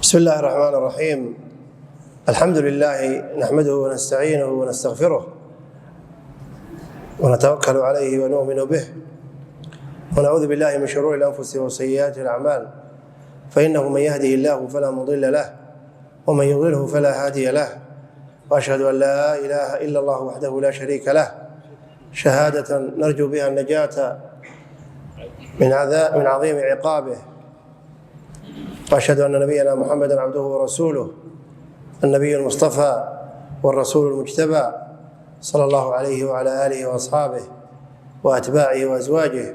بسم الله الرحمن الرحيم. الحمد لله نحمده ونستعينه ونستغفره ونتوكل عليه ونؤمن به، ونعوذ بالله من شرور الانفس وسيئات الاعمال، فانه من يهده الله فلا مضل له ومن يضلله فلا هادي له، واشهد ان لا اله الا الله وحده لا شريك له، شهاده نرجو بها النجاه من عذاب من عظيم عقابه، واشهد ان نبينا محمدا عبده ورسوله، النبي المصطفى والرسول المجتبى، صلى الله عليه وعلى اله واصحابه واتباعه وازواجه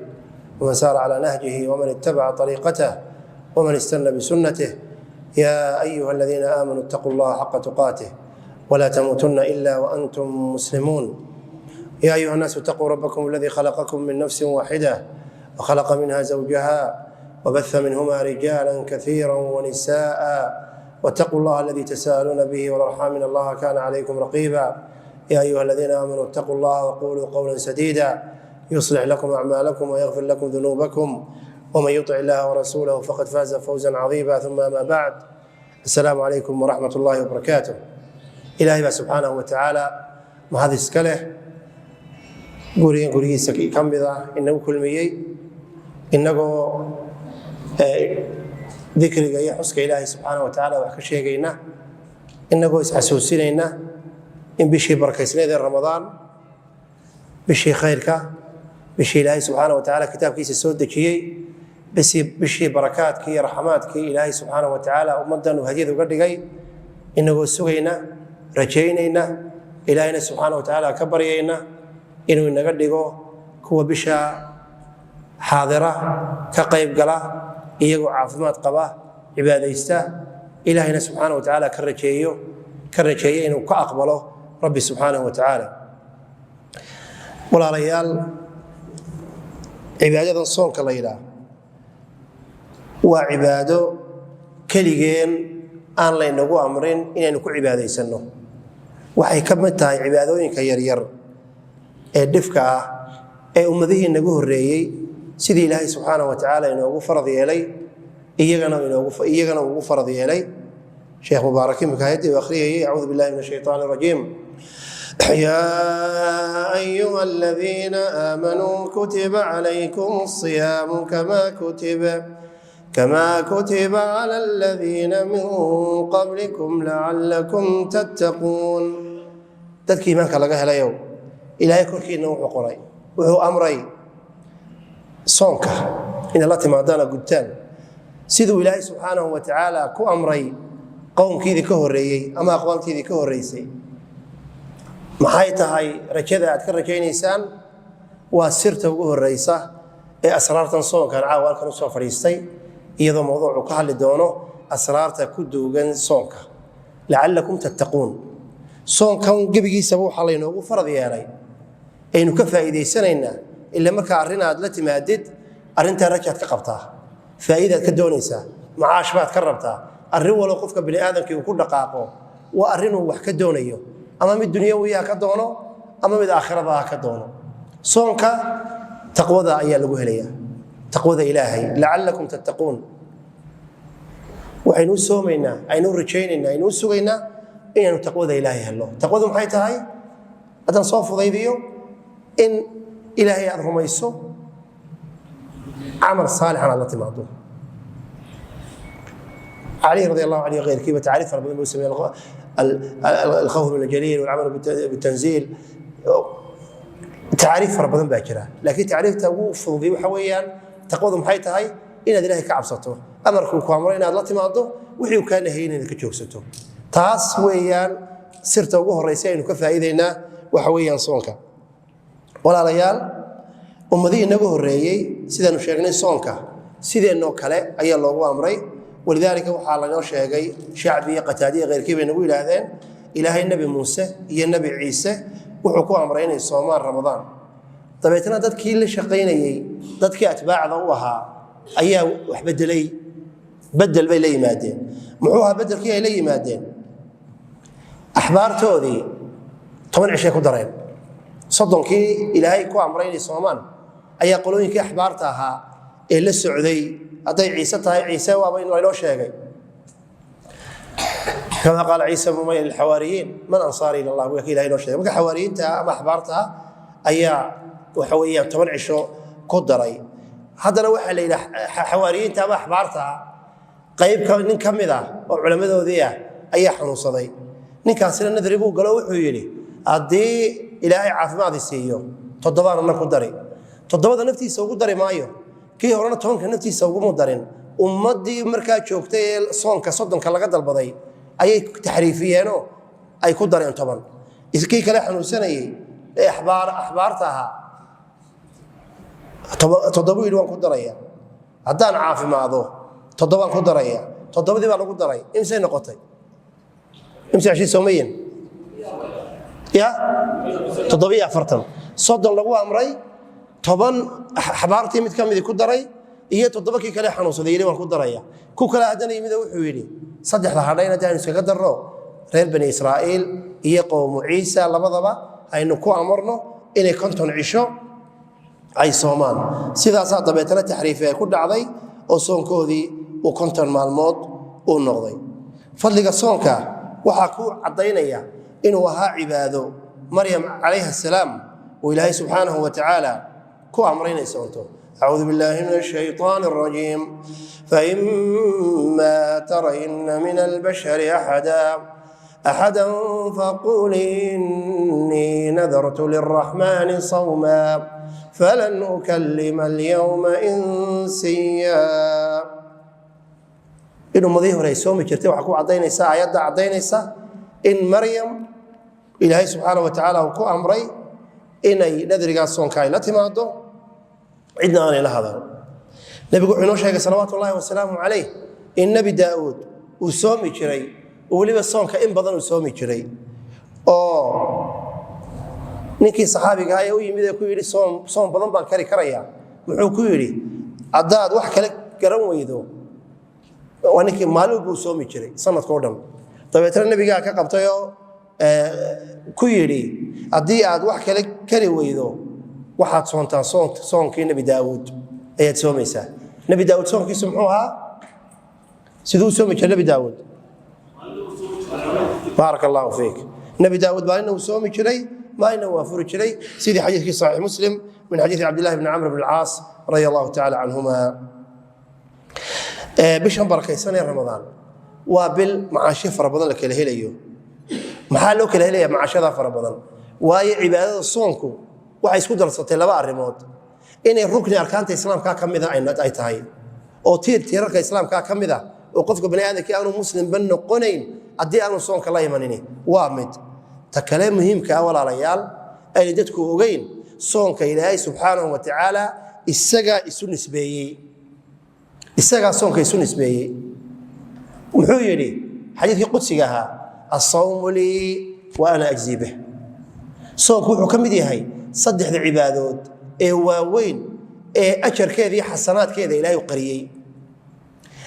ومن سار على نهجه ومن اتبع طريقته ومن استنى بسنته. يا ايها الذين امنوا اتقوا الله حق تقاته ولا تموتن الا وانتم مسلمون. يا ايها الناس اتقوا ربكم الذي خلقكم من نفس واحده وخلق منها زوجها وبث منهما رجالا كثيرا ونساء، واتقوا الله الذي تساءلون به والارحام ان الله كان عليكم رقيبا. يا ايها الذين امنوا اتقوا الله وقولوا قولا سديدا يصلح لكم اعمالكم ويغفر لكم ذنوبكم، ومن يطع الله ورسوله فقد فاز فوزا عظيما. ثم ما بعد، السلام عليكم ورحمه الله وبركاته. Ilaahay baa subxaanahu wa tacaala mahad iska leh, gurigan gurigiisa ka mid ah inagu kulmiyey, innagoo dikriga iyo xuska Ilaahay subxaanahu wa tacaala wax ka sheegayna, innagoo isxasuusinayna in bishii barakaysneed ee Ramadaan, bishii khayrka, bishii Ilaahay subxaanahu wa tacaala kitaabkiisa soo dejiyey, bishii barakaadkii iyo raxmaadkii Ilaahay subxaanahu wa tacaala ummaddan uu hadiyad uga dhigay, inagoo sugayna, rajaynayna, Ilaahayna subxaana wa tacaala ka baryayna inuu inaga dhigo kuwa bisha xaadira, ka qayb gala, iyagoo caafimaad qaba, cibaadaysta, Ilaahayna subxaana wa tacaala ka rajeeyo inuu ka aqbalo Rabbi subxaanahu wa tacaala. Walaalayaal, cibaadadan soonka la yidhaah waa cibaado keligeen aan laynagu amrin inaynu ku cibaadaysanno. Waxay ka mid tahay cibaadooyinka yaryar ee dhifka ah ee ummadihii nagu horreeyey sidii Ilaahay subxaana wa tacaala inoogu farad yeelay iyagana ugu farad yeelay. Sheekh Mubaarak imika ayaddii uu akhriyayay: أعوذ بالله من الشيطان الرجيم، يا أيها الذين آمنوا كتب عليكم الصيام كما كتب على الذين من قبلكم لعلكم تتقون. Dadkii iimaanka laga helayow, Ilaahay korkiina wuxuu qoray, wuxuu amray soonka inay la timaadaan, gudtaan, siduu Ilaahay subxaanahu wa tacaala ku amray qowmkiidii ka horreeyey ama aqwaamtiidii ka horreysay. Maxay tahay rajada aad ka rajaynaysaan? Waa sirta ugu horreysa ee asraartan soonkan caawa halkan usoo fadhiistay, iyadoo mawduucu ka hadli doono asraarta ku duugan soonka, لعلكم تتقون. Soonkan gebigiisaba waxaa laynoogu farad yeelay, aynu ka faa'iidaysanaynaa, ila markaa arrin aad la timaadid, arrintaa rajaad ka qabtaa, faa'iidaad ka doonaysaa, macaash baad ka rabtaa. Arrin walo qofka bini aadamkii uu ku dhaqaaqo waa arrinuu wax ka doonayo, ama mid dunyawiya ha ka doono ama mid aakhirada ha ka doono. Soonka taqwada ayaa lagu helayaa, taqwada Ilaahay. لعلكم تتقون. Waxaynu u soomaynaa, aynu u rajaynaynaa, aynu u sugaynaa inaynu taqwada Ilaahay helno. Taqwadu maxay tahay? Haddaan soo fudaydiyo, in Ilaahay aad rumayso, camal saalixan aad la timaado. Cali radi Allahu canhu keyrkiiba tacaariif fara badan buu sameeyey: الخوف من الجليل والعمل بالتنزيل. Tacaariif fara badan baa jira, laakiin tacriifta ugu fududay waxa weeyaan: taqwadu maxay tahay? Inaad Ilaahay ka cabsato, amarkuu ku amro inaad la timaado, wixii uu kaa nahayay inaad ka joogsato. Taas weeyaan sirta ugu horeysa aynu ka faa'iidaynaa, waxa weeyaan soonka. Walaalayaal, ummadihii inaga horreeyey, sidaanu sheegnay, soonka sideennoo kale ayaa loogu amray. ولذلك waxaa lanoo sheegay, Shacbi iyo Qataadiya keyrkii bay nagu yidhaahdeen, Ilaahay Nebi Muuse iyo Nebi Ciise wuxuu ku amray inay soomaan Ramadaan. Dabeetna dadkii la shaqaynayey, dadkii atbaacda u ahaa, ayaa wax bedelay. Bedel bay la yimaadeen. Muxuu ahaa bedelkii ay la yimaadeen? Axbaartoodii 10 cishay ku dareen. 30kii Ilaahay ku amray inay soomaan ayaa qolooyinkii axbaarta ahaa ee la socday, hadday Ciise tahay, Ciise waaba in laynoo sheegay. Kama qaala Ciisa bnu Maryam lilxawaariyiin man ansaari ila Allah, waa kii Ilahay noo sheegay. Marka xawaariyiinta ama axbaarta ayaa waxa weeyaan 10 cisho ku daray. Haddana waxaa la yidhaha xawaariyiinta ama axbaarta qayb nin ka mid ah oo culammadoodii ah ayaa xanuunsaday. Ninkaasina nadri buu galo, wuxuu yidhi: haddii Ilaahay caafimaad i siiyo, 7-baanna ku dari. 7-da naftiisa ugu dari maayo, kii horena 10-ka naftiisa ugumu darin. Ummaddii markaa joogtay ee soonka 30-ka laga dalbaday ayay taxriifiyeenoo ay ku dareen 10. Kii kale xanuunsanayey ee axbaarta ahaa 7-buu yidhi waan ku daraya, haddaan caafimaado 7-baan ku daraya. 7-dii baa lagu daray. Imsay noqotay? Imse ceshii soomayin ya? 47. 30 lagu amray, 10 axbaartii mid ka midii ku daray, iyo 7 kii kale xanuunsaday yidhi waan ku daraya. Ku kale haddana yimid oo wuxuu yidhi saddexda hadhayna haddii aynu iskaga darro, reer Bani Israa'iil iyo qowmu Ciisa labadaba aynu ku amarno inay 50 cisho ay soomaan. Sidaasaa dabeetana taxriifi ay ku dhacday oo soonkoodii uu 50 maalmood uu noqday. Fadliga soonka waxaa ku caddaynaya inuu ahaa cibaado Maryam calayha asalaam uu Ilaahay subxaanahu wa tacaala ku amray inay soonto. أعوذ بالله من الشيطان الرجيم. فإما ترين من البشر أحدا فقولي إني نذرت للرحمن صوما فلن أكلم اليوم إنسيا. In ummadihii hore ay soomi jirtay waxaa ku caddaynaysa aayadda caddaynaysa in Maryam Ilaahay subxaana wa tacaala uu ku amray inay nadrigaas soonka ay la timaado, cidna aanay la hadal. Nebigu wuxuu inoo sheegay, salawaatu ullahi wasalaamu calayh, in Nebi Daa'uud uu soomi jiray oo weliba soonka in badan uu soomi jiray, oo ninkii saxaabiga ee u yimid ee ku yidhi soom badan baan kari karaya, muxuu ku yidhi? Haddaad wax kale garan weydo. Waa ninkii maalin buu soomi jiray sanadka o dhan. Dabeetna nebigaa ka qabtayoo ku yidhi: haddii aad wax kale kari weydo, waxaad soontaa soonkii Nebi Daawuud ayaad soomaysaa. Nebi Daawuud soonkiisu muxuu ahaa? Siduu u soomi jiray Nebi Daawuud? Baaraka allahu fiik. Nebi Daawuud maalina uu soomi jiray, maalina uu afuri jiray, sidii xadiidkii Saxiix Muslim min xadiidi Cabdillahi bni Camr bn alcaas radia allahu tacala canhuma. Bishan barakaysan ee Ramadaan waa bil macaashyo fara badan la kala helayo. Maxaa loo kala helaya macaashadaa fara badan? Waayo, cibaadada soonku waxay isku darsatay laba arrimood: inay rukni arkaanta islaamkaa ka mida ay tahay, oo tiir tiirarka islaamkaa ka mid a, oo qofka bani aadamkii aanu muslimba noqonayn haddii aanu soonka la imanin, waa mid. Ta kale muhiimka ah, walaalayaal, aynay dadku ogeyn, soonka Ilaahay subxaanahu wa tacaala isagaa isu nisbeeyey, isagaa soonka isu nisbeeyey. Muxuu yidhi xadiidkii qudsiga ahaa? الصوم لي وأنا أجزي به. Soonku wuxuu ka mid yahay saddexda cibaadood ee waaweyn ee ajarkeeda iyo xasanaadkeeda Ilaahay u qariyey.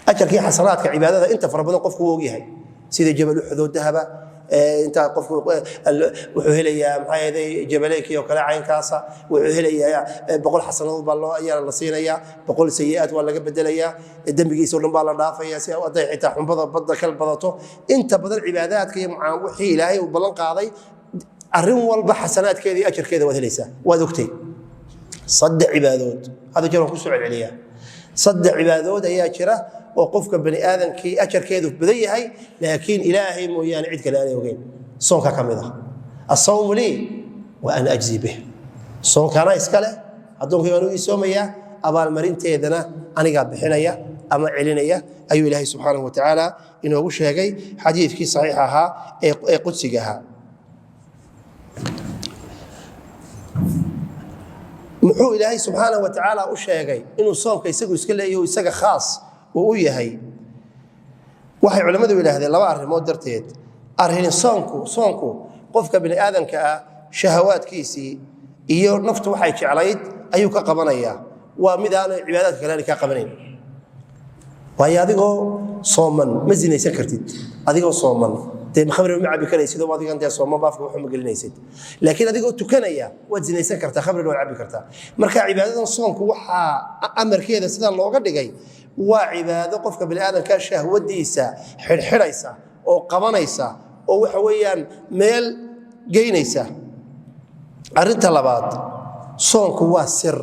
Ajarkii xasanaadka cibaadada inta fara badan qofku wuu ogyahay, sida Jabal Uxudoo dahaba intaa qofku wuxuu helayaa, maxaa yeelay jabaleynkii oo kale caynkaasa wuxuu helayaa, 100 xasanadood baa loo ayaa la siinayaa, 100 sayi-aad waa laga bedelayaa, dembigiisa o dhan baa la dhaafaya, si hadday xitaa xunbada badda ka badato. Inta badan cibaadaadka iyo wixii Ilaahay uu ballan qaaday, arrin walba xasanaadkeeda iyo ajarkeeda waad helaysaa, waad ogtay. Saddex cibaadood hada jeer waan kusoo celceliyaa. Saddex cibaadood ayaa jira oo qofka bani aadamkii ajarkeedu badan yahay, laakiin Ilaahay mooyaane cid kale aanay ogeyn. Soonka ka mid ah. الصوم لي وأنا أجزي به. Soonkaana iska leh, addoonkayga anigu ii soomayaa, abaalmarinteedana anigaa bixinaya ama celinaya, ayuu Ilaahay subxaanahu watacaala inoogu sheegay xadiidkii saxiix ahaa ee qudsiga ahaa. Muxuu Ilaahay subxaanahu watacaala u sheegay inuu soomka isagu iska leeyaho, isaga khaas uu u yahay? Waxay culimmadu yidhaahdeen laba arrimood darteed. Arrin, soonku qofka bini aadamka ah shahawaadkiisii iyo naftu waxay jeclayd ayuu ka qabanayaa. Waa mid aanay cibaadaadka kale aanay ka qabanayn, waayo adigoo sooman ma zinaysan kartid. Adigoo sooman dee khamriba ma cabi karaysid, oo adigan dee sooman baafka waxba ma gelinaysid. Laakiin adigoo tukanaya waad zinaysan kartaa, khamrina waad cabi kartaa. Marka cibaadadan soonku waxaa amarkeeda sidaa looga dhigay waa cibaado qofka bini aadamka shahwadiisa xidhxidhaysa. Oo qabanaysa oo waxa weeyaan meel geynaysa. Arrinta labaad, soonku waa sir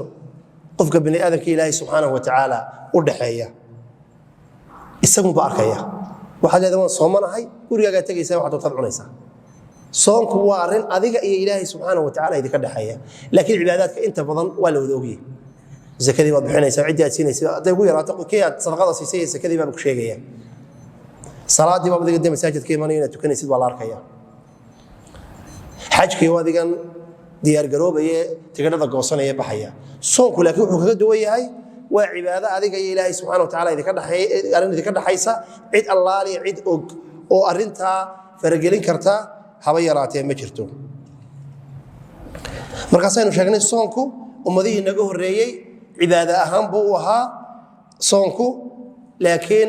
qofka bani aadamka Ilaahay subxaanahu wa tacaala u dhaxeeya, isagunba arkaya. Waxaad leedahay, "Waan soomanahay." Gurigaagaa tegaysaa, waxaad doontaad cunaysaa. Soonku waa arrin adiga iyo Ilaahay subxaanahu wa tacala idinka dhexeeya, laakiin cibaadaadka inta badan waa la wada ogyahay. Zakadii baad bixinaysaa, ciddii aad siinaysa hadday ugu yaraato, kii aad sadaqada siisay iyo zakadii baa ku sheegaya. Salaadii baad adiga dee masaajidka imanayo inaad tukanaysid waa la arkaya. Xajkii oo adigan diyaargaroobaye, tigidhada goosanaya, baxaya. Soonku laakiin wuxuu kaga duwan yahay waa cibaado adiga iyo Ilaahay subxana wa tacala idinka dhexeey, arrin idinka dhexaysa. Cid allaaliya cid og oo arrintaa faragelin karta haba yaraatee ma jirto. Markaasaynu sheegnay soonku ummadihii naga horreeyey cibaado ahaan buu u ahaa soonku, laakiin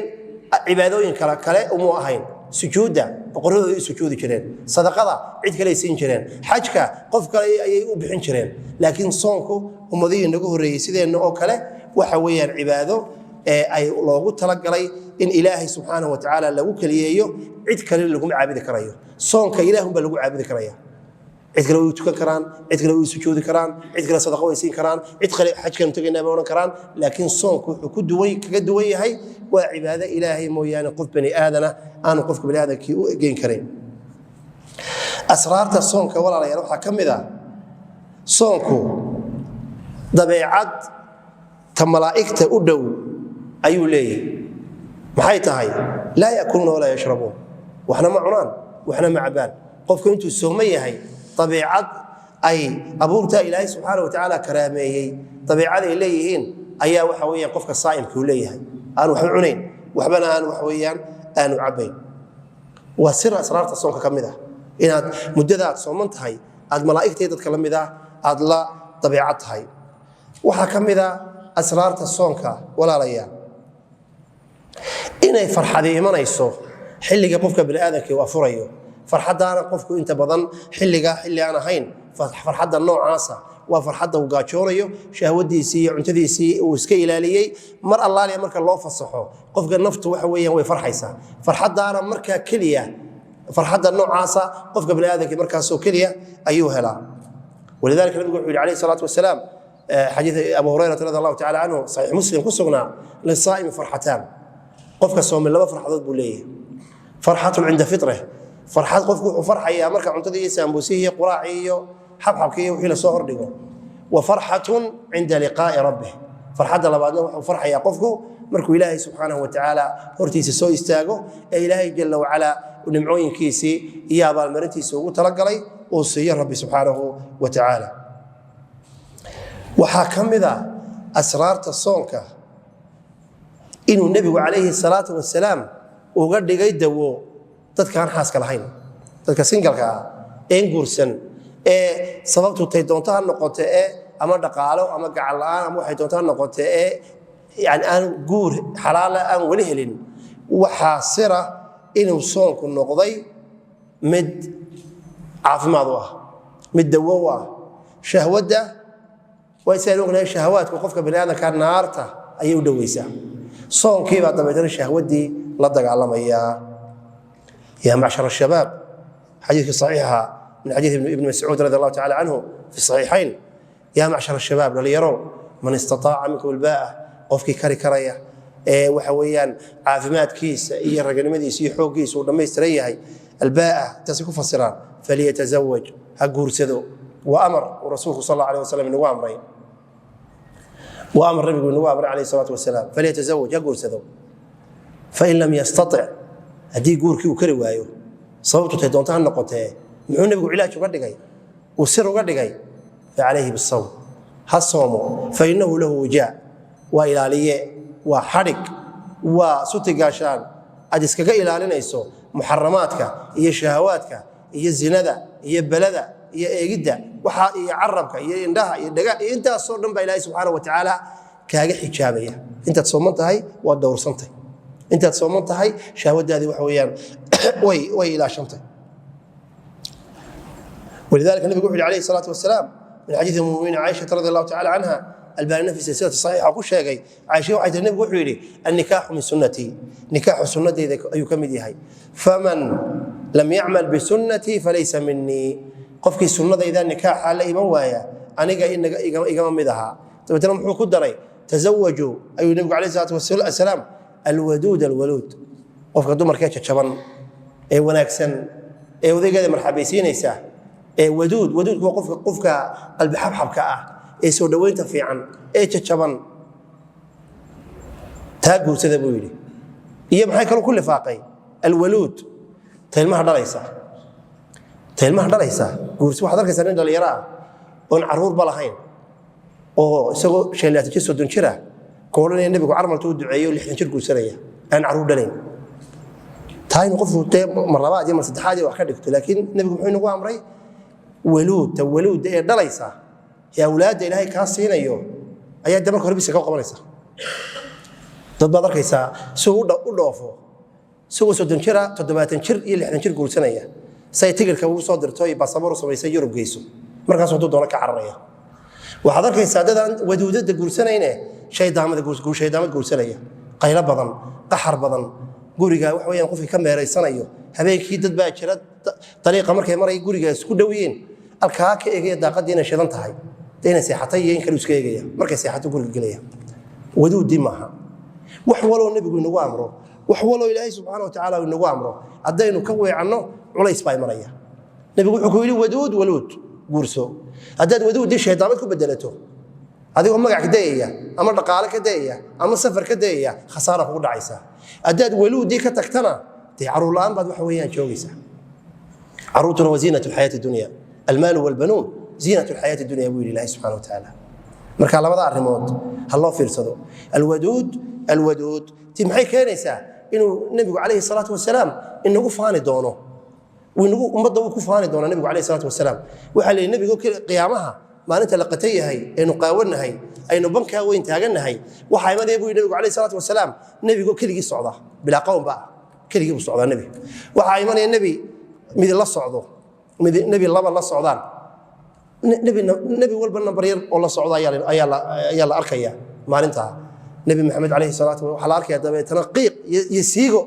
cibaadooyin kale umuu ahayn. Sujuudda boqoradooda u sujuudi jireen, sadaqada cid kale ay siin jireen, xajka qof kale ayay u bixin jireen, laakiin soonku ummadihii naga horreeyey sideenna oo kale waxa weeyaan cibaado ee ay loogu talagalay in Ilaahay subxaanahu wa tacaala lagu keliyeeyo. Cid kale laguma caabudi karayo. Soonka Ilaahun baa lagu caabudi karaya. Cid kale way tukan karaan, cid kale way sujuudi karaan, cid kale sadaqa way siin karaan, cid kale xajkanu tegaynaa bay odhan karaan, laakiin soonku wuxuu ku duwan kaga duwan yahay waa cibaado Ilaahay mooyaane qof bani aadana aanu qofka bani aadamkii u geyn karayn. Asraarta soonka, walaalayaal, waxaa ka mid ah soonku dabeecad ta malaa'igta u dhow ayuu leeyahay. Maxay tahay? Laa yakuluuna walaa yashrabuun, waxna ma cunaan, waxna ma cabaan. Qofku intuu sooman yahay dabeecad ay abuurtaa Ilaahay subxaana wa tacaala karaameeyey, dabeecad ay leeyihiin ayaa waxa weeyaan qofka saa'imka uu leeyahay, aan waxba cunayn, waxbana aan waxa weeyaan aanu cabbayn. Waa sir asraarta soonka ka mid ah inaad muddada aad sooman tahay aad malaa'igtay dadka la mid ah aad la dabeecad tahay. Waxaa ka mid a asraarta soonka, walaalayaal, inay farxadi imanayso xilliga qofka bani aadamkii uu afurayo. Farxaddaana qofku inta badan xilliga xilli aan ahayn farxadda noocaasa waa farxadda uu gaajoonayo, shahwadiisii iyo cuntadiisii uu iska ilaaliyey. Mar allaaliya marka loo fasaxo qofka, naftu waxa weeyaan way farxaysaa. Farxaddaana markaa keliya, farxadda noocaasa qofka bani aadamkii markaasoo keliya ayuu helaa. Walidalika nabigu wuxuu yidhi calayhi salaatu wasalaam, xadiis Abu Hurayrata radi Allahu tacala canhu, Saxiix Muslim ku sugnaa: "Lisaa'imi farxataan." Qofka soomay laba farxadood buu leeyahay. Farxatun cinda fitrih, farxad qofku wuxuu farxayaa marka cuntadii iyo saambuusihii iyo quraacii iyo xabxabkii iyo wixii lasoo hordhigo. Wa farxatun cinda liqaa'i rabbih, farxadda labaadna wuxuu farxayaa qofku markuu Ilaahay subxaanahu wa tacaala hortiisa soo istaago ee Ilaahay jalla wacalaa nimcooyinkiisii iyo abaalmarintiisii ugu talagalay uu siiyo Rabbi subxaanahu wa tacaala. Waxaa ka mid a asraarta soonka inuu nebigu calayhi salaatu wasalaam uga dhigay dawo dadkaan xaaska lahayn, dadka single-ka ah een guursan, ee sababtu tay doonto ha noqote ee ama dhaqaalo ama gacan la'aan ama waxay doonto ha noqote ee yani aan guur xalaala aan weli helin. Waxaa sira inuu soonku noqday mid caafimaad u ah, mid dawo u ah shahwadda. Waa isaan ognahay, shahawaadku qofka bani aadamka naarta ayay u dhoweysaa. Soonkiibaa dabeetana shahwaddii la dagaalamayaa. Yaa macshar ashabaab, xadiidkii saxiixa min xadiid Ibni Mascuud radi Allahu tacala canhu fi saxiixayn: "Yaa macshar ashabaab," dhalinyaro, "man istataaca minkum albaa'a," qofkii kari karaya ee waxa weeyaan caafimaadkiisa iyo raganimadiisa iyo xooggiisa uu dhammaystiran yahay, albaa'a taasay ku fasiraan, "falyatazawaj," ha guursado. Waa amar uu rasuulku sal alla alayh wasalam inagu amray, waa amar nabigu inagu amray calayhi salaatu wasalaam. "Falyatazawaj," ha guursado. "Fain lam yastatic," haddii guurkii uu kari waayo, sababtu tay doonto ha noqotee, muxuu nebigu cilaaj uga dhigay, uu sir uga dhigay? "Facalayhi bisawm," ha soomo. "Fainahu lahu wijaa," waa ilaaliye, waa xadhig, waa suti gaashaan aad iskaga ilaalinayso muxaramaadka iyo shahawaadka iyo zinada iyo belada iyo eegidda waxa iyo carabka iyo indhaha iyo dhaga iyo intaasoo dhan baa Ilaahay subxaana wa tacaala kaaga xijaabaya. Intaad sooman tahay waad dhowrsantay. Intaad sooman tahay shahwadaadii waxa weeyaan way ilaashantay. Walidalika nabigu wuxu yhi alayhi salaatu wasalaam min xadiidi umuminiin Caaishata radi Allahu tacala canha: Albaanina fi silsilati saxiixa ku sheegay. Caaisha waxay tiri, nebigu wuxuu yidhi: "Annikaaxu min sunnatii", nikaaxu sunnadeyda ayuu ka mid yahay. "Faman lam yacmal bisunnatii falaysa minii", qofkii sunnadayda nikaaxa la iman waaya, aniga igama mid ahaa. Dabeetna muxuu ku daray? "Tazawajuu", ayuu nebigu calayhi salaatu wasalaam, "alwaduud alwaluud", qofka dumarkee jajaban ee wanaagsan ee odaygeeda marxabaysiinaysa ee waduud. Waduudku waa qofka qalbi xabxabka ah ee soo dhoweynta fiican ee jajaban, taa guursada buu yidhi. Iyo maxay kaloo ku lifaaqay? Alwaluud, ta ilmaha dhalaysa, ta ilmaha dhalaysa guursi. Waxaad arkaysaa nin dhalinyaro ah oon carruurba lahayn oo isagoo 25 jir, 30 jir ah, ka odhanaya nebigu carmalta u duceeyo, 60 jir guursanaya, aan carruur dhalayn. Taa inuu qofku dee mar labaad iyo mar saddexaad iyo wax ka dhigto, laakiin nebigu muxuu inagu amray? Waluud, ta waluudda ee dhalaysa ee awlaadda Ilaahay kaa siinayo ayaa de marka hore bisa ka qabanaysa. Dad baad arkaysaa si uu u dhoofo isagoo 30 jira, 70 jir iyo 60 jir guursanaya, say tigirka ugu soo dirto iyo baasaboor u samaysay Yurub geyso, markaasuu hadduu doono ka cararaya. Waxaad arkaysaa dadaan waduudada guursanayne shaydaamad guursanaya, qaylo badan, qaxar badan, guriga wax weeyaan qofkii ka meeraysanayo habeenkii. Dad baa jira dariiqa markay maray guriga isku dhow yihiin alkaa ka eegaya daaqadii inay shidan tahay, dee inay seexatay iyo in kale iska eegaya. Markay seexato guriga gelaya. Waduudii maaha. Wax waloo nebigu inagu amro, wax waloo Ilaahay subxaana wa tacaala inagu amro, haddaynu ka weecanno, culays baa imanaya. Nebigu wuxuu ku yidhi: "Waduud waluud guurso." Haddaad waduuddii shaydaamad ku bedelato, adigoo magac ka dayaya ama dhaqaale ka dayaya ama safar ka dayaya, khasaara kugu dhacaysa. Haddaad waluuddii ka tagtana, dee caruur la'aan baad waxa weeyaan joogaysaa. Caruurtuna waa ziinatu alxayaati dunya. "Almaalu walbanuun ziinatu alxayaati dunya", buu yidhi Ilaahay subxana wa tacaala. Marka labada arrimood ha loo fiirsado, alwaduud alwaduud. Ti maxay keenaysaa? Inuu nebigu calayhi salaatu wasalaam inagu faani doono, inagu ummadda wuu ku faani doonaa nebigu calayhi salaatu wasalaam. Waxaa la yidhi nebigu qiyaamaha maalinta la qatan yahay, aynu qaawannahay, aynu bankaa weyn taagannahay, waxaa imanaya, buu yidhi nebigu calayhi salaatu wasalaam, nebigoo keligii socda, bilaa qowm ba ah, keligii buu socdaa nebi. Waxaa imanaya nebi mid la socdo, mid nebi, laba la socdaan, nebi walba nambar yar oo la socda ayaa la arkaya maalintaa. Nebi Maxamed calayhi salaatu waxaa la arkaya dabeetana qiiq iyo siigo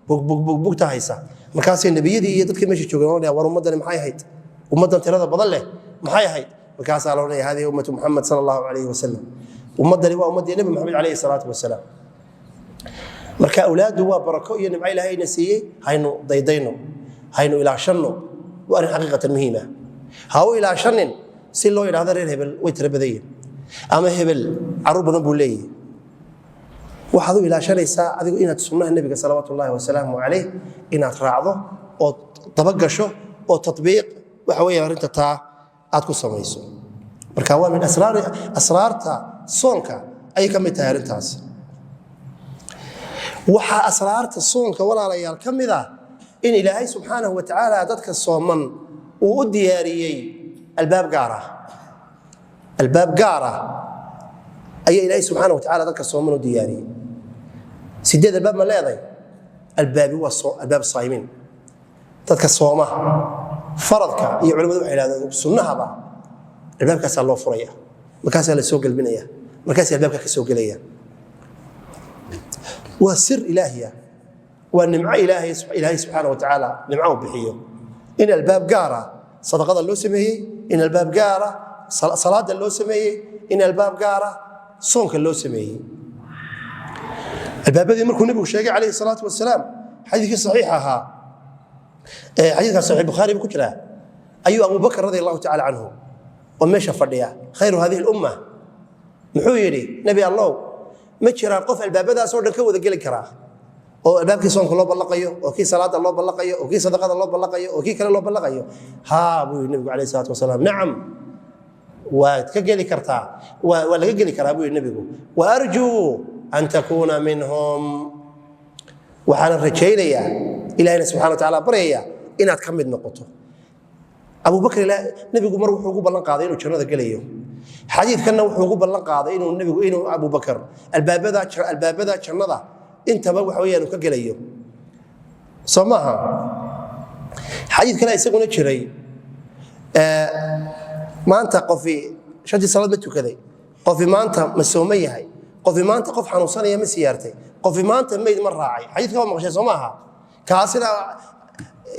bug bug bug bugta haysa. Markaasay nebiyadii iyo dadkii meesha joogeen oranaya: "War ummaddani maxay ahayd? Ummaddan tirada badan leh maxay ahayd?" Markaasaa la odhanaya: "Hadihi ummatu Muxamed sala Allahu calayhi wasalam", ummaddani waa ummaddii Nebi Maxamed calayhi salaatu wasalaam. Marka awlaaddu waa barako iyo nimco Ilaahay ina siiyey. Haynu daydayno, haynu ilaashanno. Waa arrin xaqiiqatan muhiima. Ha u ilaashanin si loo yidhahdo reer hebel way tiro badan yihin ama hebel carruur badan buu leeyahay. Waxaad u ilaashanaysaa adigu inaad sunnaha nebiga salawaatu ullahi wasalaamu calayh inaad raacdo ood dabagasho oo tatbiiq waxa weeye arrinta taa aad ku samayso. Marka waa min asraarta soonka ayay ka mid tahay arrintaas. Waxaa asraarta soonka, walaalayaal, ka mid ah in Ilaahay subxaanahu wa tacaala dadka sooman uu u diyaariyey albaab gaar ah. Albaab gaar ah ayaa Ilaahay subxaana wa tacaala dadka sooman u diyaariyey. Sideed albaab ma leedahay? Albaabi waa albaab saayimiin, dadka sooma faradka iyo culimadu waxay yidhahdeen sunnahaba, albaabkaasaa loo furaya, markaasaa la soo gelbinaya, markaasay albaabka ka soo gelaya. Waa sir ilaahiya, waa nimco Ilaahay. Ilaahay subxaana wa tacaala nimco uu bixiyo in albaab gaara sadaqada loo sameeyey, in albaab gaara salaada loo sameeyey, in albaab gaara soonka loo sameeyey. Albaabadii markuu nebigu sheegay calayhi salaatu wasalaam xadiidkii saxiixa ahaa, xadiidkaas Saxiix Bukhaari buu ku jiraa, ayuu Abu Bakr radia Allahu tacala canhu oo meesha fadhiya, khayru hadihi lumma, muxuu yidhi? "Nebi Allow, ma jiraan qof albaabadaasoo dhan ka wada geli karaa, oo albaabkii soonka loo ballaqayo, oo kii salaada loo ballaqayo, oo kii sadaqada loo ballaqayo, oo kii kale loo ballaqayo?" "Haa", buu yidhi nebigu calayhi salaatu wasalaam. "Nacam, waad ka geli kartaa, waa laga geli karaa", buu yidhi nebigu. "Wa arjuu an takuuna minhum", waxaana rajaynayaa, Ilahina subxana wa tacaala baryaya inaad ka mid noqoto. Abubakr nebigu mar wuxuu ugu ballan qaaday inuu jannada gelayo. Xadiidkanna wuxuu ugu ballan qaaday inuu nebigu, inuu Abubakar albaabada jannada intaba waxa weeyaan uu ka gelayo. Soo maaha? Xadiid kale isaguna jiray. Maanta qofi shantii salaad ma tukaday? Qofi maanta ma sooman yahay? Qofi maanta qof xanuunsanaya ma siyaartay? Qofi maanta meyd ma raacay? Xadiidka waa maqashay, soo maaha? Kaasina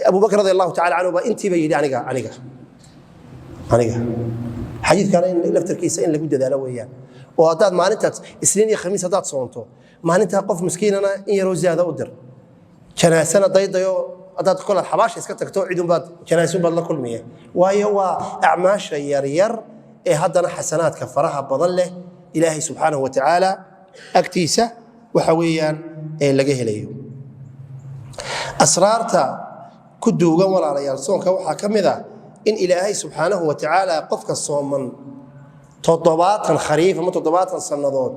Abubakr radi Allahu tacala canhu baa intiiba yidhi, aniga, aniga, aniga. Xadiidkana in laftarkiisa in lagu dadaalo weeyaan, oo haddaad maalintaad Isniin iyo Khamiis haddaad soonto, maalintaa qof miskiinana in yaroo zaada u dir, janaasana daydayo. Haddaad kolaad xabaasha iska tagto, cidunbaad janaasunbaad la kulmiya, waayo waa acmaasha yaryar ee haddana xasanaadka faraha badan leh Ilaahay subxaanahu wa tacaala agtiisa waxa weeyaan ee laga helayo. Asraarta ku duugan, walaalayaal, soonka waxaa ka mid ah in Ilaahay subxaanahu wa tacaala qofka sooman 70 khariif ama 70 sannadood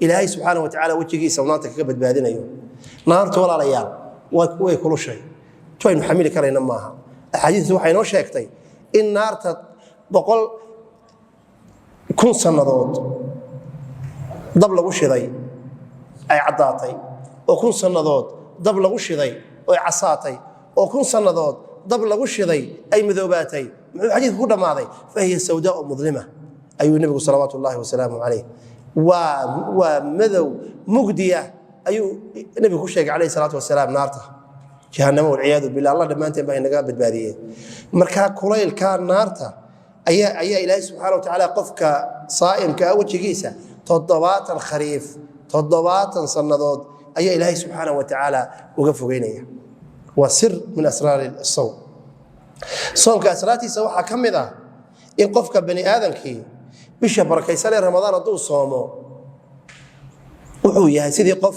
Ilaahay subxaanahu wa tacaala wejigiisa naarta kaga badbaadinayo. Naartu, walaalayaal, way kulushay, tu aynu xamili karayna maaha. Axaadiistu waxay noo sheegtay in naarta 100,000 sannadood dab lagu shiday ay caddaatay, oo 1000 sannadood dab lagu shiday oy casaatay, oo 1000 sannadood dab lagu shiday ay madoobaatay. Muxuu xadiidku ku dhammaaday? "Fahiya sawdaau mudlima," ayuu nebigu salawaatu ullahi wasalaamu calayh. Waa madow mugdiya ayuu nebigu ku sheegay calayhi salaatu wasalaam naarta Jahannamo, walciyaadu billah. Allah dhammaanteen baa inaga badbaadiyey. Marka kulaylka naarta ayaa Ilaahay subxaana wa tacaala qofka saa'imka ah wejigiisa 70 khariif, 70 sannadood ayaa Ilaahay subxaana wa tacaala uga fogeynaya. Waa sir min asraari sawm. Soonka asraartiisa waxaa ka mid ah in qofka bani aadamkii bisha barakaysan ee Ramadaan hadduu soomo, wuxuu yahay sidii qof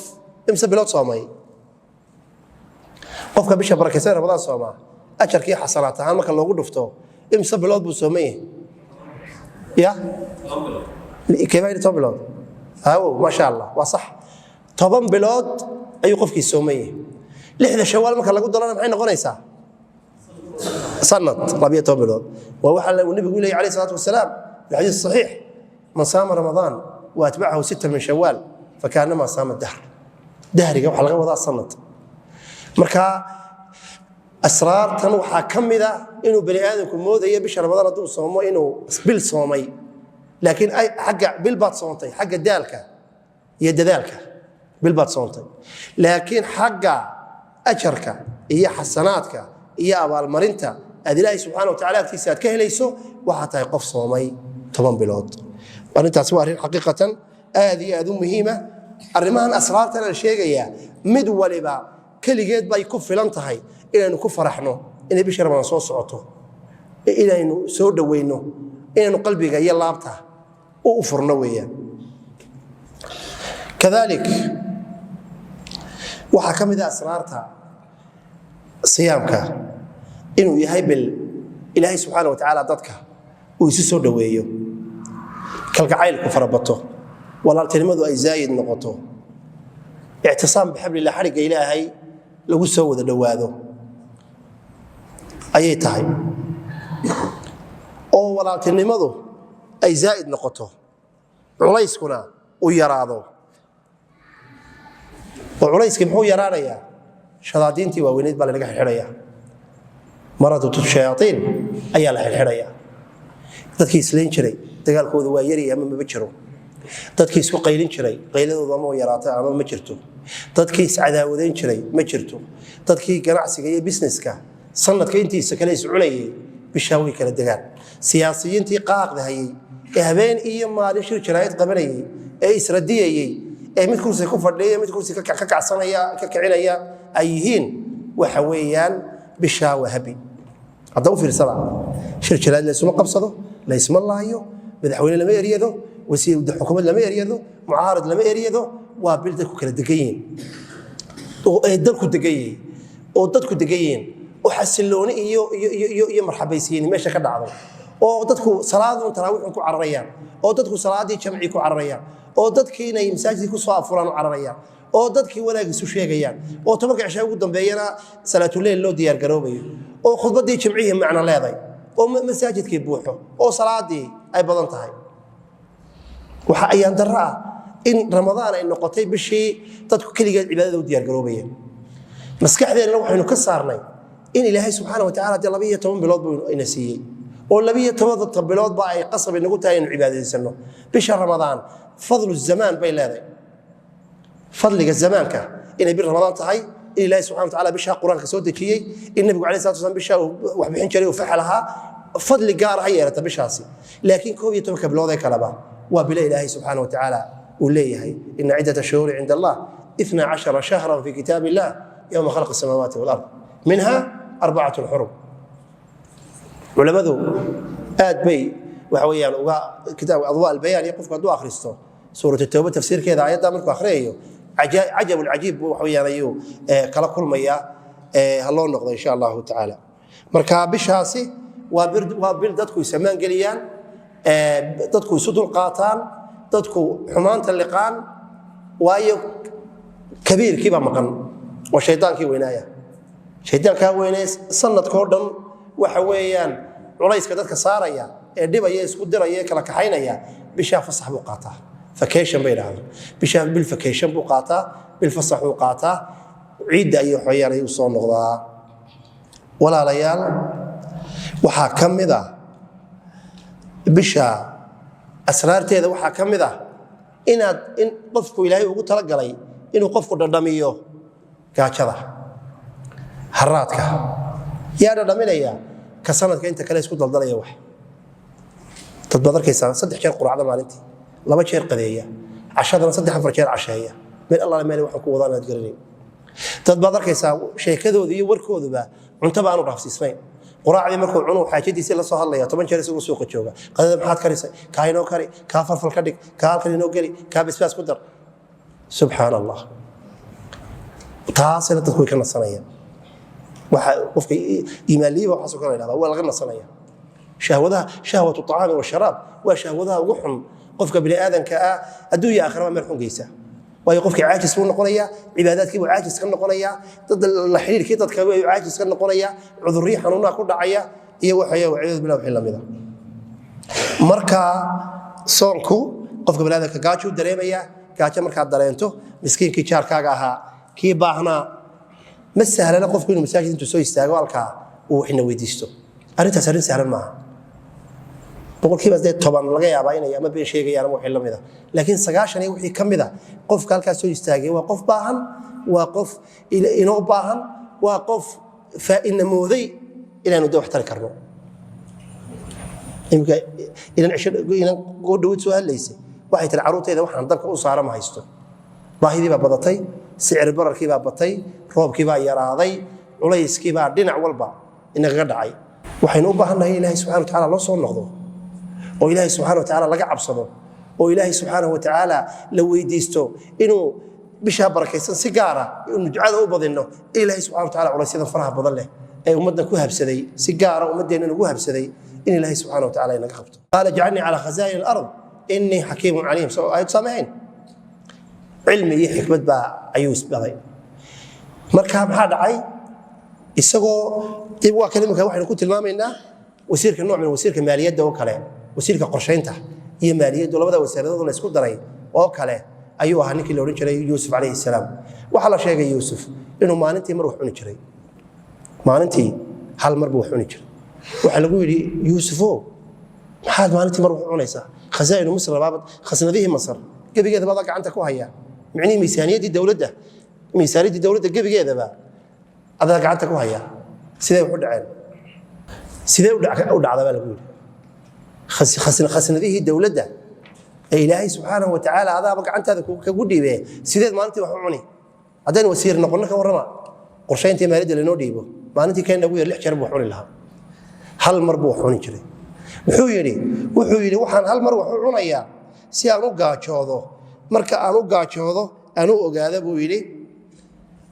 imse bilood soomay. Qofka bisha barakaysan ee Ramadaan soomaa, ajarkii xasanaat ahaan marka loogu dhufto, imse bilood buu sooman yahay? Ya, keebaa yidhi 10 bilood? Hawo, maasha Allah, waa sax. 10 bilood ayuu qofkii sooman yahay. 6da Shawaal marka lagu darana, maxay noqonaysaa? Sanad, 12 bilood. Waa waxa uu nebigu leeyay alayhi salaatu wasalaam fi xadiis saxiix: "Man saama Ramadaan wa atbacahu sita min Shawaal fakaanama saama dahr." Dahriga waxaa laga wadaa sanad. Marka asraartan waxaa ka mid a inuu bani aadamku moodayo bisha Ramadaan hadduu soomo inuu bil soomay, laakiin xagga bil baad soontay, xagga daalka iyo dadaalka bil baad soontay, laakiin xagga ajarka iyo xasanaadka iyo abaalmarinta aad Ilaahay subxana wa tacala agtiisa aad ka helayso, waxaa tahay qof soomay 10 bilood. Arrintaasi waa arrin xaqiiqatan aad iyo aad u muhiima. Arrimahan asraartan aan sheegayaa, mid waliba keligeed bay ku filan tahay inaynu ku faraxno inay bisha Ramadaan soo socoto, inaynu soo dhoweyno, inaynu qalbiga iyo laabta u furno weeyaan. Kadalik waxaa ka mid ah asraarta siyaamka inuu yahay bil Ilaahay subxaana wa tacaala dadka uu isu soo dhoweeyo, kalgacaylku farabato, walaaltinimadu ay zaayid noqoto, ictisaam bixablillah, xadhigga Ilaahay lagu soo wada dhowaado ayay tahay, oo walaaltinimadu ay zaa'id noqoto, culayskuna uu yaraado. Oo culayskii muxuu yaraanayaa? Shadaadiintii waaweyneyd baa lanaga xidxidhaya, maradatu shayaaiin ayaa la xidxidhaya. Dadkii islayn jiray dagaalkooda waa yari ama maba jiro. Dadkii isku qaylin jiray qayladoodu ama yaraata ama ma jirto. Dadkii iscadaawadayn jiray ma jirto. Dadkii ganacsiga iyo businesska sanadka intiisa kale is cunayay, bishaa way kala degaan. Siyaasiyiintii qaaqda hayay ee habeen iyo maalin shir jaraa'id qabanayay ee isradiyayey, ee mid kursi ku fadhiya, mid kursi ka kacsanaya, ka kicinaya ay yihiin, waxa weeyaan bishaa waa habi. Hadda u fiirsada: shir jaraa'id laysuma qabsado, laysma laayo, madaxweyne lama eryado, wasiir xukuumad lama eryado, mucaarad lama eryado. Waa bil dadku kala degan yihiin, oo ay dalku degan yihiin, oo dadku degan yihiin, oo xasilooni iyo marxabaysiini meesha ka dhacdo, oo dadku salaadun taraawiixun ku cararayaan, oo dadku salaadii jamci ku cararayaan, oo dadkii inay masaajidkii ku soo afuraan u cararayaan, oo dadkii wanaag isu sheegayaan, oo 10ka cishaa ugu dambeeyana salaatuleyl loo diyaargaroobayo, oo khudbaddii jimcihii macno leeday, oo masaajidkii buuxo, oo salaadii ay badan tahay. Waxa ayaan darro ah in Ramadaan ay noqotay bishii dadku keligeed cibaadada u diyaargaroobayeen. Maskaxdeennana waxaynu ka saarnay in Ilaahay subxaana wa tacala dee 12 bilood buu ina siiyey. Oo 12 biloodba ay qasab inagu tahay inuu cibaadaysanno. Bisha Ramadaan fadlu zamaan bay leedahay, fadliga zamaanka, inay bil Ramadaan tahay, in Ilaahi subxana wa tacaala bishaa Qur-aanka soo dejiyey, in Nabigu alayhi salatu wasalam bishaa uu wax bixin jiray, uu faxal ahaa, fadli gaar ha yeelata bishaasi. Laakiin 11ka bilood ee kaleba waa bilo Ilaahay subxaana wa tacaala uu leeyahay: ina ciddata shuhuuri cinda Allah 12 shahran fi kitaab illah yowma khalaqa asamaawaati walard minha arbacatu xurum. Culamadu aad bay waxa weeyaan uga kitaabka Adwaa Albayaan iyo qofku hadduu akhristo Suurat Tawba tafsiirkeeda, aayadda markuu akhriyayo, cajab alcajiib waxa weeyaan ayuu kala kulmayaa. Ha loo noqdo insha Allahu tacaala. Marka bishaasi waa bil dadku isamaan geliyaan, dadku isu dulqaataan, dadku xumaanta liqaan, waayo kabiirkii baa maqan oo shaydaankii weynaaya. Shaydaankaa weynee sanadkoo dhan waxa weeyaan culayska dadka saaraya ee dhibaya, isku diraya, ee kala kaxaynaya, bishaa fasax buu qaataa. Vacation bay idhahdaan bishaa. Bil vacation buu qaataa, bil fasax buu qaataa. Ciidda ayuu xooyaan ayuu soo noqdaa. Walaalayaal, waxaa ka mid ah bisha asraarteeda, waxaa ka mid ah inaad in qofku Ilaahay ugu talagalay inuu qofku dhadhamiyo gaajada, haraadka. Yaa dhadhaminaya? Ka sanadka inta kale isku daldalaya. Wax dad baad arkaysaa 3 jeer quraacda maalintii, 2 jeer qadeeya, cashadana 3 4 jeer casheeya. Meel Allaale meel waxaan ku wadaan aad garanayn. Dad baad arkaysaa sheekadooda iyo warkooduba cuntaba aanu dhaafsiisnayn. Quraacdii markuu cunu, xaajadiisii la soo hadlaya 10 jeer isagoo suuqa jooga: qadada maxaad karisay? Kaa inoo kari, kaa farfal ka dhig, kaa halkan inoo geli, kaa basbaas ku dar. Subxaan Allah, taasina dadku way ka nasanayaan. Waxa qofka iimaanliyiba waxaasoo kale la dhahdaa waa laga nasanaya. Shahwadaha, shahwatu acaami washaraab, waa shahwadaha ugu xun qofka bini aadanka ah, adduunya aakhiraba meel xun geysa. Waayo, qofkii caajis buu noqonayaa, cibaadaadkii buu caajis ka noqonayaa, dad la xiriirkii dadka buu caajis ka noqonayaa, cudurriyo xanuunaha ku dhacaya iyo waxaya, waciyaadu billah, wixii lamida. Marka soonku qofka bini aadanka gaajuu dareemayaa. Gaajo markaad dareento, miskiinkii jaarkaaga ahaa, kii baahnaa, ma sahlana qofku inuu masaajid intuu soo istaago halkaa uu waxna weydiisto. Arrintaas arrin sahlan maaha. 80% laga yaabaa inay ama been sheegayaan ama wixii la mida, laakiin 90 iyo wixii ka mid a qofka halkaas soo istaagay waa qof baahan, waa qof inoo baahan, waa qof ina mooday inaanu de wax tari karno. Imika inan cisho inan goodhaweyd soo hadlaysay waxay tiri: carruurtayda waxaan dabka u saara ma haysto. Baahidii baa badatay, sicir bararkii baa batay, roobkii baa yaraaday, culayskii baa dhinac walba inagaga dhacay. Waxaynu u baahannahay in Ilaahay subxana wa tacaala loo soo noqdo, oo Ilaahay subxana wa tacaala laga cabsado, oo Ilaahay subxaanahu wa tacaala la weydiisto inuu bishaa barakaysan si gaara inu ducada u badinno, in Ilaahay subxana wa tacala culaysyadan faraha badan leh ee ummadda ku habsaday, si gaara ummaddeennan ugu habsaday, in Ilaahay subxana wa tacala inaga qabto. Qaala ijcalnii calaa khazaa'in alard innii xakiimun caliim. Soo aayad saamahayn? Cilmi iyo xikmad baa ayuu isbaday. Marka maxaa dhacay? Isagoo waa kan imika waxaynu ku tilmaamaynaa wasiirka nooc min wasiirka maaliyadda oo kale, wasiirka qorshaynta iyo maaliyaddu, labada wasaaradood la isku daray oo kale ayuu ahaa ninkii la odhan jiray Yuusuf calayhi salaam. Waxaa la sheegay Yuusuf inuu maalintii mar wax cuni jiray. Maalintii hal mar buu wax cuni jiray. Waxaa lagu yidhi: Yuusufo, maxaad maalintii mar wax u cunaysaa? Khasaa'inu Misr labaabad, khasnadihii Masar gebigeeda badaa gacanta ku haya, micnihii miisaaniyaddii dowladda gebigeedaba adaa gacanta ku haya. Sidee wax u dhaceen? Sidee u dhacda baa lagu yidhi. Khasnadihii dowladda ee Ilaahay subxaanahu wa tacaala adaaba gacantaada kagu dhiibee, sideed maalintii wax u cuni? Haddaynu wasiir noqonno, ka warrama, qorshayntii maaliyadda lanoo dhiibo, maalintii keen ugu yar 6 jeer buu wax cuni lahaa. Hal mar buu wax cuni jiray. Muxuu yidhi? Wuxuu yidhi: waxaan hal mar wax u cunayaa si aan u gaajoodo. Marka aan u gaajoodo, aan u ogaada, buu yidhi,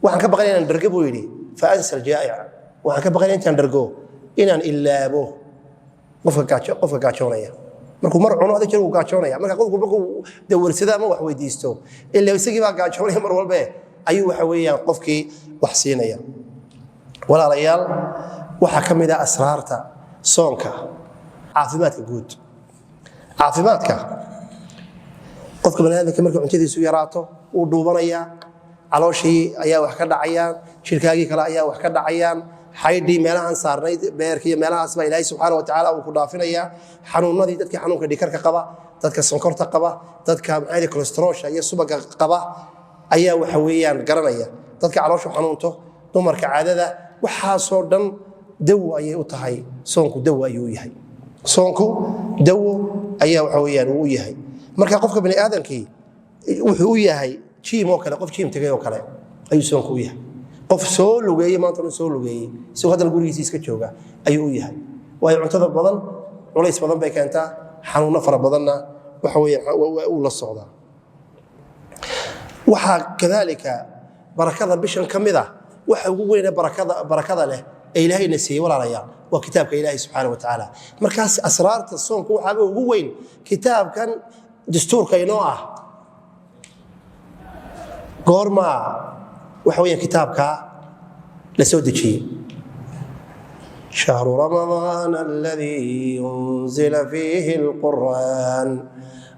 waxaan ka baqanaya inaan dhargo, buu yidhi. Fa ansa aljaa'ica. Waxaan ka baqanaya intaan dhargo inaan ilaabo qofka gaajoonaya. Markuu mar cuno, hada jeer wuu gaajoonaya. Marka qofku markuu dawarsado ama wax weydiisto, ilaa isagii baa gaajoonaya mar walbe, ayuu waxa weeyaan qofkii wax siinaya. Walaalayaal, waxaa ka mid ah asraarta soonka caafimaadka guud, caafimaadka qofka baniaadamka. Marka cuntadiisu yaraato, wuu dhuubanayaa, calooshii ayaa wax ka dhacayaan, jirkaagii kale ayaa wax ka dhacayaan. Xaydhii meelahan saarnayd, beerkii iyo meelahaas baa Ilaahay subxaana wa tacaala uu ku dhaafinayaa. Xanuunadii, dadkii xanuunka dhikarka qaba, dadka sonkorta qaba, dadka maxaa kolestaroolsha iyo subaga qaba ayaa waxa weeyaan garanaya, dadka calooshu xanuunto, dumarka caadada, waxaasoo dhan dawo ayay u tahay. Soonku dawo ayuu u yahay, soonku dawo ayaa waxa weeyaan uu u yahay. Marka qofka bani aadamkii wuxuu u yahay gym oo kale, qof gym tegay oo kale ayuu soonku u yahay. Qof soo lugeeyey, maanta dhan soo lugeeyey, isagoo haddana gurigiisa iska jooga ayuu u yahay. Waayo, cuntada badan culays badan bay keentaa, xanuunno fara badanna waxa weeyaan uu la socdaa. Waxaa kadaalika barakada bishan ka mid ah, waxa ugu weyne barakada leh ee Ilaahayna siiyey, walaalayaal, waa kitaabka Ilaahay subxaana wa tacaala. Markaas asraarta soonku waxaaba ugu weyn kitaabkan dastuurka inoo ah. Goormaa waxa weeyaan kitaabkaa la soo dejiyey? شهر رمضان الذي أنزل فيه القرآن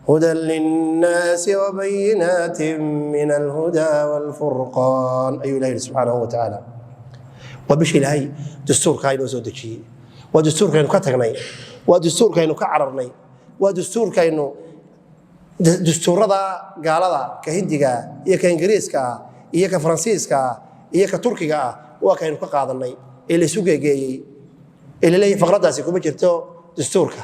هدى للناس وبينات من الهدى والفرقان ayuu Ilahi subxaanahu wa tacaala. Waa bisha Ilaahay dastuurkaa inoo soo dejiyey. Waa dastuurkaynu ka tagnay, waa dastuurkaynu ka cararnay, waa dastuurkaynu dastuurada gaalada, ka Hindiga iyo ka Ingiriiska ah iyo ka Faransiiska ah iyo ka Turkiga ah, waa kaynu ka qaadanay ee laysu geegeeyey ee laleeyahay faqraddaasi kuma jirto dastuurka,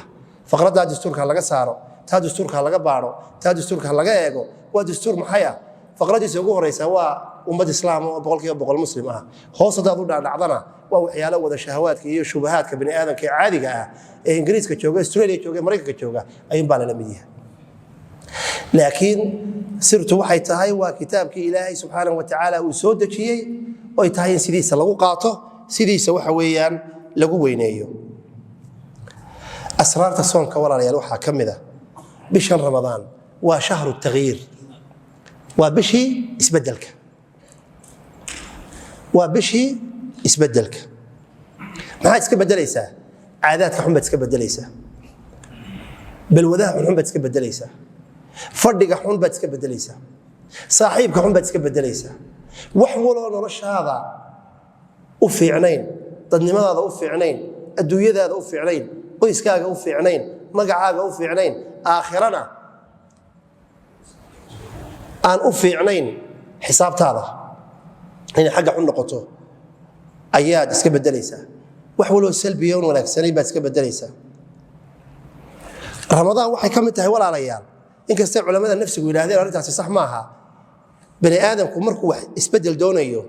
faqraddaa dastuurka laga saaro, taa dastuurka laga baadho, taa dastuurka laga eego. Waa dastuur maxay ah? Faqradiisa ugu horeysa waa ummad islaam oo 100% muslim ah. Hoos haddaad u dhaadhacdana, waa waxyaalo wada shahawaadka iyo shubahaadka bani aadamka ee caadiga ah ee Ingiriiska jooga, Australia jooga, Maraykanka jooga ayuun baa lala mid yahay. Laakiin sirtu waxay tahay waa kitaabkii Ilaahay subxaanahu wa tacaala uu soo dejiyey, oy tahay in sidiisa lagu qaato, sidiisa waxa weeyaan lagu weyneeyo. Asraarta soonka, walaalayaal, waxaa ka mid a bishan Ramadaan waa shahru taghyiir, waa bishii isbedelka, waa bishii isbedelka. Maxaad iska bedelaysaa? Caadaadka xun baad iska bedelaysaa, balwadaha xunxun baad iska bedelaysaa, fadhiga xun baad iska bedelaysaa, saaxiibka xun baad iska bedelaysaa. Wax waloo noloshaada u fiicnayn, dadnimadaada u fiicnayn, adduunyadaada u fiicnayn, qoyskaaga u fiicnayn, magacaaga u fiicnayn, aakhirana aan u fiicnayn, xisaabtaada inay xagga xun noqoto ayaad iska bedelaysaa. Wax waloo salbiya on wanaagsanayn baad iska bedelaysaa. Ramadaan waxay ka mid tahay, walaalayaal, inkastay culamada nafsigu yidhahdeen arrintaasi sax maaha, bani aadamku markuu wax isbedel doonayo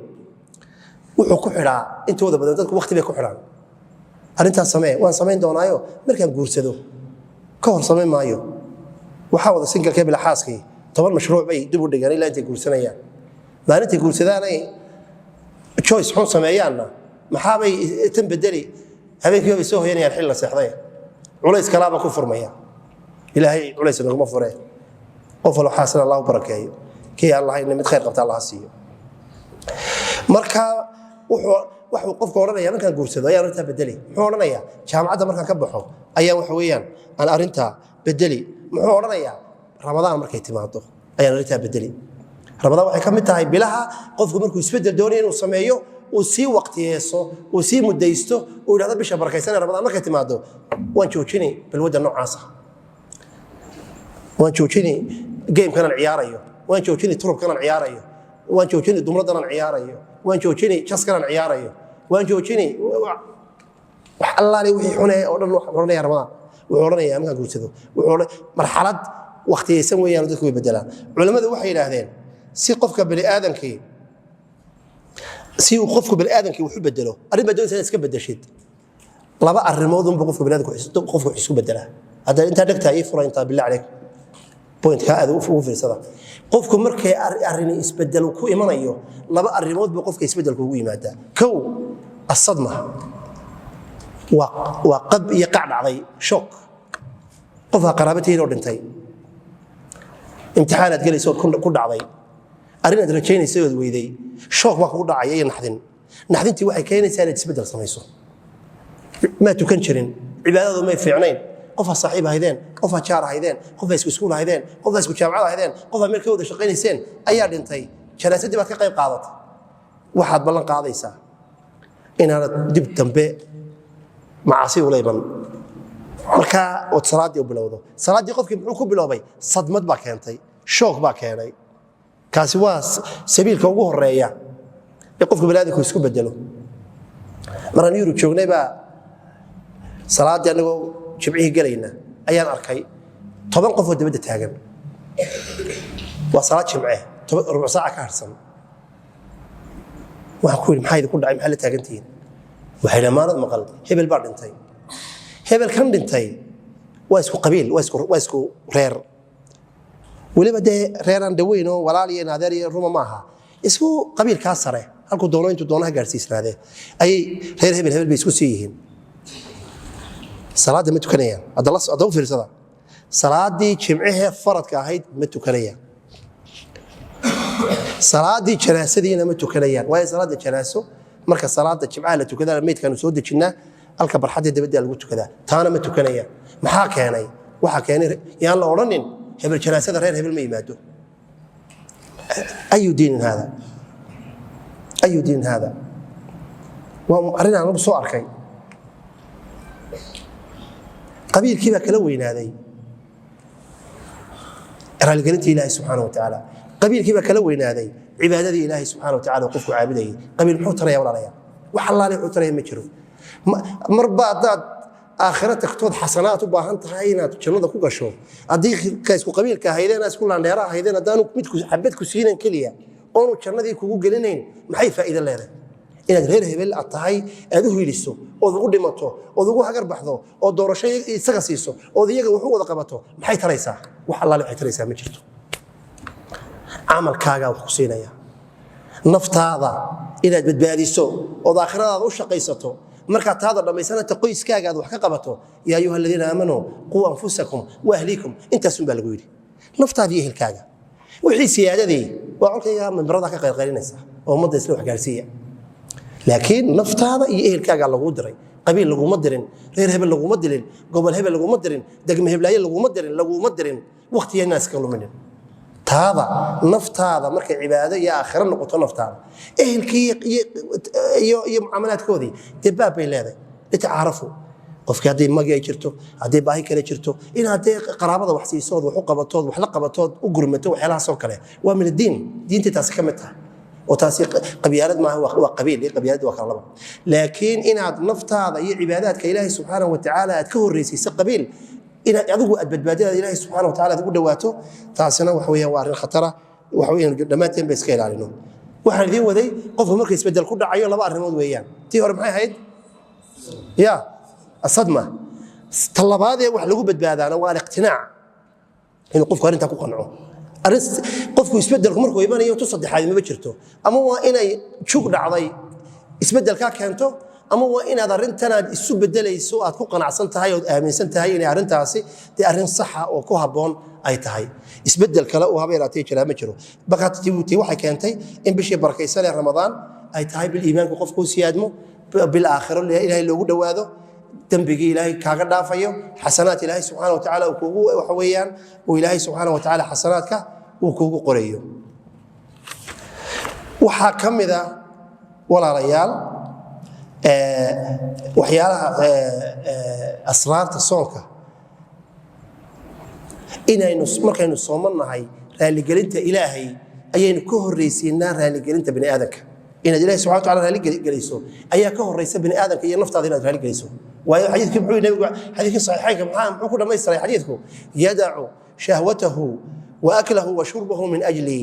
wuxuu ku xidhaa, intooda badan dadku waqti bay ku xidhaan. Arrintaas samee, waan samayn doonaayo markaan guursado, ka hor samayn maayo. Waxaa wada single-kee bilaxaaskii 10 mashruuc bay dib u dhigaan ilaa intay guursanayaan. Maalintay guursadaanay choice xun sameeyaanna, maxaabay tan bedeli? Habeenkiiba bay soo hoyanayaan xil la seexday, culays kalaaba ku furmaya. Ilaahay culays naguma fure. Qof walo xaasina Allah u barakeeyo, kii aan lahayna mid khayr qabta Allah siiyo. Marka wuxuu qofku odhanaya, markaan guursado ayaan arrintaa bedeli. Muxuu odhanayaa? Jaamacadda markaan ka baxo ayaa waxa weeyaan aan arrintaa bedeli. Muxuu odhanayaa? Ramadaan markay timaado ayaan arrintaa bedeli. Ramadaan waxay ka mid tahay bilaha qofku markuu isbedel doonayo inuu sameeyo uu sii waqtiyeeso, uu sii mudaysto, uu yidhahdo bisha barakaysan Ramadaan markay timaado waan joojini balwadda noocaasa, waan joojini game-kanan ciyaarayo, waan joojini turubkanan ciyaarayo, waan joojini dumradanan ciyaarayo, waan joojini jaskanan ciyaarayo, waan joojini wax allaale wixii xune oo dhan. Wuxuu odhanaya Ramadaan, wuxuu odhanayaa markaan guursado. Wuxuu marxalad waqtiyeysan weeyaan, dadku way bedelaan. Culammadu waxay yidhaahdeen si qofka bani aadamkii, si uu qofku bani aadamkii wax u bedelo, arrin baa doonaysa inaad iska bedeshid, laba arrimood unba qofka bani aadamku qofku wax isku bedelaa. Hadda intaa dhegtaa ii fura intaa, billah caleyk, point-ka aad ugu fiirsada. Qofku markay arrini isbedel ku imanayo, laba arrimood buu qofka isbedelku ugu yimaadaa. Kow, asadma, waa qab iyo qac dhacday, shock, qofaa qaraabatihiin oo dhintay, imtixaanaad gelaysa ood ku dhacday, arrin aad rajaynaysay ood weyday, shock baa kugu dhacaya iyo naxdin. Naxdintii waxay keenaysaa inaad isbeddel samayso. Maa tukan jirin, cibaadadu may fiicnayn, qof ha saaxiib ahaydeen, qof ha jaar ahaydeen, qof ha isku iskuul ahaydeen, qof ha isku jaamacad ahaydeen, qof ha meel ka wada shaqaynayseen ayaa dhintay. Janaasadii baad ka qayb qaadatay. Waxaad ballan qaadaysaa Inaanad dib dambe macaasi ula iman. Markaa ood salaaddii u bilowdo, salaaddii qofkii muxuu ku biloobay? Sadmad baa keentay, shock baa keenay. Kaasi waa sabiilka ugu horeeya ee qofka baniaadamku isku bedelo. Maraan Yurub joognay baa salaaddii anagoo Jimcihii gelayna ayaan arkay 10 qof oo dibadda taagan. Waa salaad Jimce, rubuc saaca ka harsan. Waxaan ku yidhi, "Maxaa idinku dhacay? Maxaa la taagantihiin?" Waxay dhammaanad maqal, hebel baa dhintay. Hebel kan dhintay waa isku qabiil, waa isku reer, weliba dee reeraan dhaweyn oo walaal iyo adeer iyo ruma maaha, isku qabiilkaa sare halkuu doono intuu doonaha gaadhsiisnaadee ayay reer hebel hebel bay isku sii yihiin. Salaadda ma tukanayaan. Hadda u fiirsada, salaaddii Jimcihee faradka ahayd ma tukanayaan, salaaddii janaasadiina ma tukanayaan. Waayo, salaadda janaaso marka salaada Jimcaha la tukadana meydkaanu soo dejinnaa, halka barxadda dabadda lagu tukadaa. Taana ma tukanayaan. Maxaa keenay? Waxaa keenay yaan la odhanin hebel janaasada reer hebel ma yimaado. أي دين هذا؟ أي دين هذا؟ Waa arrin aan lagu soo arkay. Qabiilkii baa kala weynaaday raaligelinta Ilaahay subxaana wa tacaala. Qabiilkii baa kala weynaaday cibaadadii Ilaahay subxaana wa tacala qofku caabudayay. Qabiil muxuu taraya, walaalayaal? Wax allaale wuxuu taraya ma jiro. Marba haddaad aakhiro tagtood xasanaad u baahan tahay inaad jannada ku gasho, haddii ka isku qabiilka ahaydeen, isku laandheera ahaydeen, haddaanu midku xabad ku siinan keliya oonu jannadii kugu gelinayn, maxay faa'iido leedahay inaad reer hebel aad tahay aad u hiiliso ood ugu dhimato ood ugu hagar baxdo oo doorasho isaga siiso ood iyaga wax u wada qabato? Maxay taraysaa? Wax allaale waxay taraysaa ma jirto. Camalkaagaa wax ku siinaya. Naftaada inaad badbaadiso ood aakhiradaada u shaqaysato, markaad taada dhammaysanata qoyskaaga aad wax ka qabato. يا أيها الذين آمنوا قوا أنفسكم وأهليكم, intaasun baa lagu yidhi. Naftaada iyo ehelkaaga, wixii siyaadadii waa colkayga mimbarada ka qaylqaylinaysa oo ummadda isla wax gaarsiiya, laakiin naftaada iyo ehelkaagaa laguu diray. Qabiil laguma dirin, reer hebel laguma dirin, gobol hebel laguma dirin, degme heblaaye laguma dirin, laguma dirin. Waqtiga inaan iska luminin. Taada, naftaada markay cibaado iyo aakhiro noqoto, naftaada, ehelkii iyo mucaamalaadkoodii dee baab bay leedahay. لتعارفوا, qofkii haddii magi ay jirto, haddii baahi kale jirto, inaad dee qaraabada wax siisood, wax u qabatood, wax la qabatood, u gurmato, waxyaalahaasoo kale waa min addiin. Diintii taasi ka mid tahay oo taasi qabyaalad maaha. Waa qabiil iyo qabyaalad waa kala laba, laakiin inaad naftaada iyo cibaadaadka Ilaahay subxaanahu wa tacaala aad ka horreysiiso qabiil, inaad adigu aad badbaadadaada Ilaahay subxaana wa tacala aad ugu dhawaato, taasina waxa weeyaan waa arrin khatara. Waxa weeyaan dhammaanteen ba iska ilaalino. Waxaan idiin waday, qofku marka isbedel ku dhacayo laba arrimood weeyaan. Tii hore maxay ahayd? Ya asadma. Ta labaadee wax lagu badbaadaana waa aliqtinaac, inuu qofku arrintaa ku qanco. Arrin qofku isbedelku markuu imanayo tu saddexaad maba jirto. Ama waa inay jug dhacday isbedelkaa keento, ama waa inaad arrintanaad isu bedelayso aad ku qanacsan tahay ood aaminsan tahay inay arrintaasi dee arrin saxa oo ku habboon ay tahay. Isbedel kale uu haba yaraatee jiraa ma jiro. Bakati waxay keentay in bishii barakaysan ee Ramadaan ay tahay bil iimaanku qofku u siyaadmo, bil aakhiro Ilaahay loogu dhowaado, dembigii Ilaahay kaaga dhaafayo, xasanaad Ilaahay subxaana wa tacaala uu kugu, waxa weeyaan, uu Ilaahay subxaana wa tacaala xasanaadka uu kugu qorayo. Waxaa ka mid a, walaalayaal, waxyaalaha asraarta soonka, inaynu markaynu soomannahay raaligelinta Ilaahay ayaynu ka horreysiinaa raaligelinta bani aadamka. Inaad Ilahay subxana wa tacala raaligeliso ayaa ka horreysa bani aadamka iyo naftaada inaad raaligeliso. Waayo, xadiidkii muxuu nabigu, xadiidkii saxiixaynka, maxaa muxuu ku dhamaystiray xadiidku? يدع شهوته وأكله وشربه من أجلي.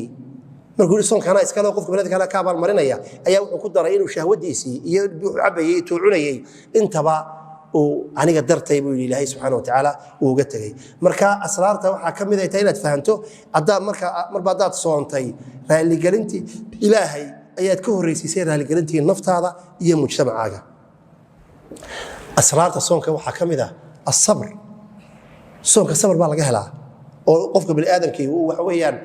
Markuu yidhi soonkaana iskale qofka baniadamka ka abaalmarinaya, ayaa wuxuu ku daray inuu shahwadiisii iyo wuxuu cabayey, tuu cunayey, intaba uu aniga dartay buu yidhi Ilaahay subxaana wa tacaala uu uga tegey. Marka asraarta waxaa ka mid ay tahay inaad fahanto haddaad marka marba haddaad soontay, raaligelintii Ilaahay ayaad ka horreysiisay raaligelintii naftaada iyo mujtamacaaga. Asraarta soonka waxaa ka mid ah الصبر. Soonka sabr baa laga helaa oo qofka bani aadamkii uu waxa weeyaan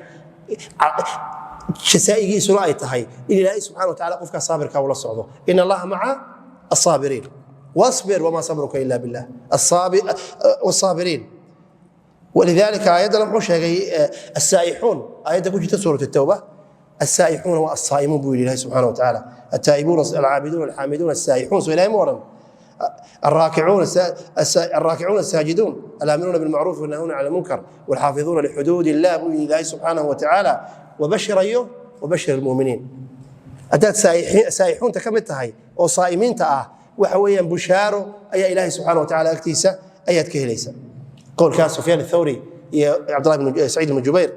jasaa'igiisuna ay tahay in Ilaahay subxana wa tacala qofkaa saabirka ula socdo. إن الله مع الصابرين. واصبر وما صبرك إلا بالله. والصابرين. ولذلك aayadana muxuu sheegay? السائحون, aayadda ku jirta suurat Tawba. Assaa'ixuuna waa assaa'imuun, buu yidhi Ilahi subxana wa tacaala. Attaa'ibuuna, alcaabiduuna, alxaamiduuna, assaa'ixuun. Soo Ilahay ma odhan الراكعون الساجدون الآمرون بالمعروف والناهون عن المنكر والحافظون لحدود الله، buu yidhi Ilaahay subxaanahu wa tacaala. وبشر ayo وبشر المؤمنين. Haddaad saa'ixuunta ka mid tahay oo saa'imiinta ah, waxa weeyaan bushaaro ayaa Ilaahay subxaana wa tacaala agtiisa ayaad ka helaysa. Qowlkaas Sufyaan Athawri iyo Cabdullah ibn Saciid ibn Jubayr,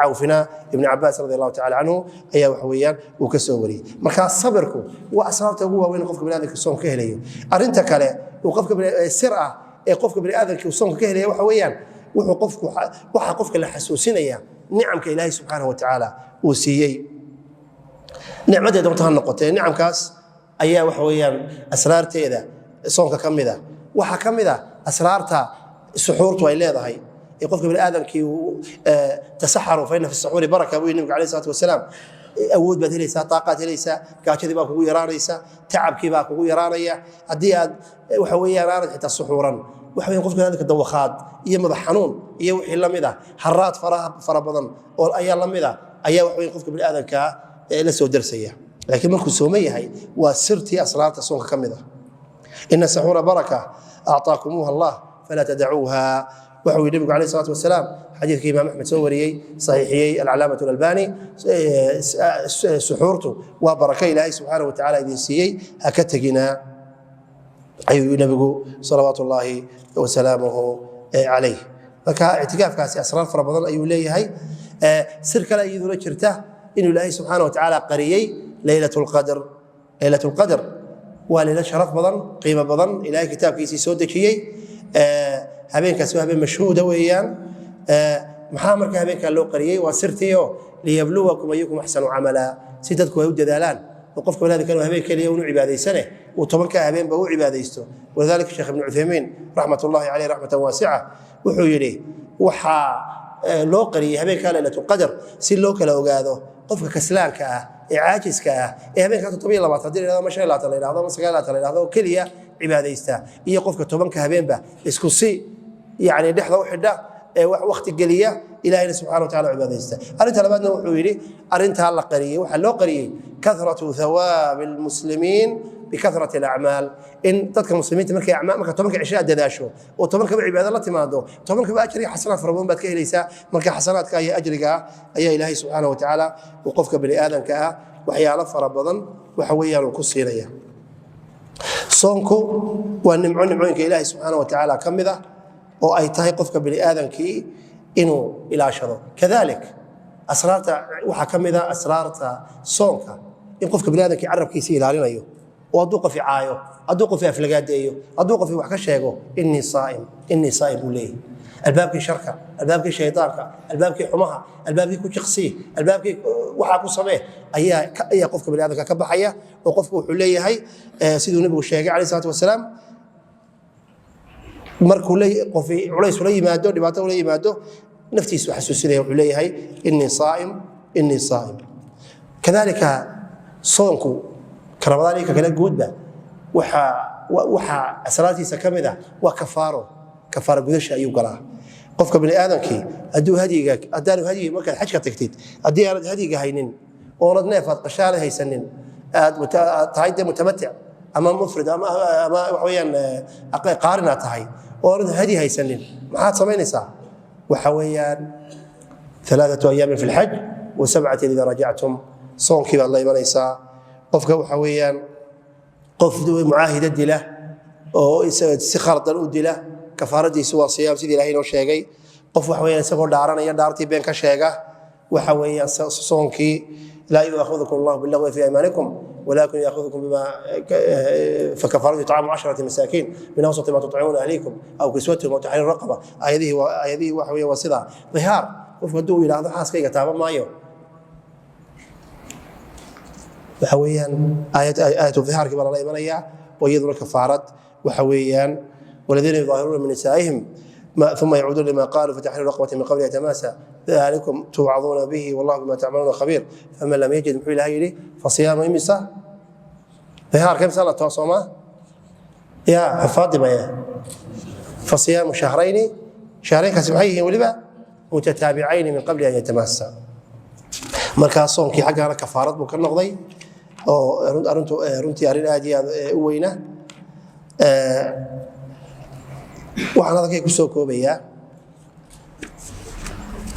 cawfina Ibn Cabaas radi Allahu tacala canhu ayaa waxa weeyaan uu ka soo wariyey. Markaa sabirku waa asbaabta ugu waaweyn qofka biniadamka soon ka helayo. Arrinta kale uu qofka sir ah ee qofka biniaadamka uu soonka ka helaya waxa weeyaan wuxuu qofku waxaa qofka la xasuusinaya nicamka Ilaahay subxaanahu wa tacaala uu siiyey, nicmadeeda doonta ha noqotee. Nicamkaas ayaa waxa weeyaan asraarteeda soonka ka mid a. Waxaa ka mid a asraarta suxuurtu ay leedahay ee qofka biniaadamkii تسحروا فإن في السحور بركة, buu yidhi nabiga alayh salatu wasalaam. Awood baad helaysaa, taaqaad helaysaa, gaajadii baa kugu yaraanaysa, tacabkii baa kugu yaraanaya. Haddii aad waxa weeyaan aanad xitaa suxuuran, waxa weeyaan qofka biniaadamka dawakhaad iyo madax xanuun iyo wixii la mid ah, haraad faraha fara badan oo ayaa la mid ah ayaa waxa weeyaan qofka biniaadamkaa la soo darsaya. Laakiin markuu sooman yahay, waa sirtii asraarta soonka ka mid ah. إن السحور بركة أعطاكموها الله فلا تدعوها, waxau yidhi nabigu alayh salatu wasalaam. Xadiidkii Imaam Axmed soo wariyey, saxiixiyey Alcalaamatu Alalbani. Suxuurtu waa barako Ilaahay subxaana wa tacaala idin siiyey, ha ka teginaa, ayuu nabigu salawaatu ullaahi wasalaamuhu calayh. Marka ictikaafkaasi asraar fara badan ayuu leeyahay. Sir kale iyaduna jirta inuu Ilaahay subxaana wa tacaala qariyey Leylat Lqadr. Leylat Lqadr waa leyla sharaf badan, qiimo badan. Ilaahay kitaabkiisii soo dejiyey habeenkaasi waa habeen mashhuuda weeyaan. Maxaa marka habeenkaa loo qariyey? Waa sirtiio ليبلوكم أيكم أحسن عملا, si dadku ay u dadaalaan oo qofka walaadka inuu habeen keliya unu cibaadaysane uu 10-ka habeenba u cibaadaysto. ولذلك sheekh Ibnu Cuthaymiin raxmat ullahi caleyh raxmatan waasica wuxuu yidhi waxaa loo qariyey habeenkaa Leylatulqadr si loo kala ogaado qofka kaslaanka ah ee caajiska ah ee habeenkaa 27 hadii la yidhahdo ama 25 la yidhahdo ama 29 la yidhahdo oo keliya cibaadaysta, iyo qofka 10-ka habeenba isku si yani dhexda u xidha ee wax waqti geliya, Ilahayna subxana wa tacala cibaadaysta. Arrinta labaadna wuxuu yidhi arrintaa la qariyey waxaa loo qariyey كثرة ثواب المسلمين بكثرة الأعمال, in dadka muslimiinta markay marka 10-ka cisho aad dadaasho oo 10-kaba cibaado la timaado, 10-kaba ajri iyo xasanaad fara badan baad ka helaysaa. Marka xasanaadka iyo ajriga ayaa Ilaahay subxaana wa tacaala uu qofka bani aadamka ah waxyaalo fara badan waxa weeyaan uu ku siinaya. Soonku waa nimco nimcooyinka Ilaahay subxaana wa tacaala ka mid ah oo ay tahay qofka bani aadamkii inuu ilaashado. كذلك asraarta waxaa ka mid a asraarta soonka in qofka bani aadamkii carabkiisa ilaalinayo, oo hadduu qofi caayo, hadduu qofi aflagaadeeyo, hadduu qofi wax ka sheego, إني صائم، إني صائم, buu leeyahy. Albaabkii sharka, albaabkii shaydaanka, albaabkii xumaha, albaabkii ku jiqsii, albaabkii waxaa ku samee ayaa qofka bani aadamka ka baxaya, oo qofku wuxuu leeyahay siduu nabigu sheegay alayh salaatu wasalaam, markuu qofi culays ula yimaado, dhibaato ula yimaado, naftiisu xasuusinaya, wuxuu leeyahay إني صائم، إني صائم. كذلك soonku ka Ramadaan iyo ka kale guudba waxaa asraartiisa ka mid ah waa kafaaro, kafaaro gudasha ayuu galaa qofka bani aadamkii. Hadduu hadyiga, haddaanu hadyiga, markaad xajka tagtid, haddii aanad hadyiga haynin oonad neef aad qashaana haysanin, aad tahay dee mutamatic ama mufrid ama waxa weeyaan qaarin aad tahay oonad hadyi haysanin, maxaad samaynaysaa? Waxa weeyaan ثلاثة أيام في الحج وسبعة إذا رجعتم. Soonkii baad la imanaysaa. Qofka waxa weeyaan qof mucaahida dila oo si khaldan u dila, kafaaradiisu waa siyaam, sidii Ilahay inoo sheegay. Qof waxa weeyaan isagoo dhaaranaya dhaartii been ka sheega, waxa weeyaan soonkii. لا يؤاخذكم الله باللغو في أيمانكم ولكن يأخذكم بما فكفارته إطعام 10 مساكين من أوسط ما تطعمون أهليكم أو كسوتهم أو تحرير رقبة. Aayadihii waxa weeye waa sidaa. Dhihaar, qofku hadduu yidhaahdo xaaskayga taaban maayo, waxa weeyaan aayatu dhihaarkii baa lala imanayaa oo iyaduna kafaarad waxa weeyaan والذين يظاهرون من نسائهم ثم يعودون لما قالوا فتحرير رقبة من قبل أن يتماسا ذلكم توعظون به والله بما تعملون خبير. فمن لم يجد, muxuu Ilahay yidhi? فصيام imisa dhihaar kamsa la toosoomaa ya Faatima ya فصيام شهرين, شهرين kaasi maxay yihiin weliba? متتابعين من قبل أن يتماسا. Markaa soonkii xaggaana kafaarad buu ka noqday, oo arrintu runtii arrin aad iyo aad u weyna. Waxaan hadalkay ku soo koobayaa,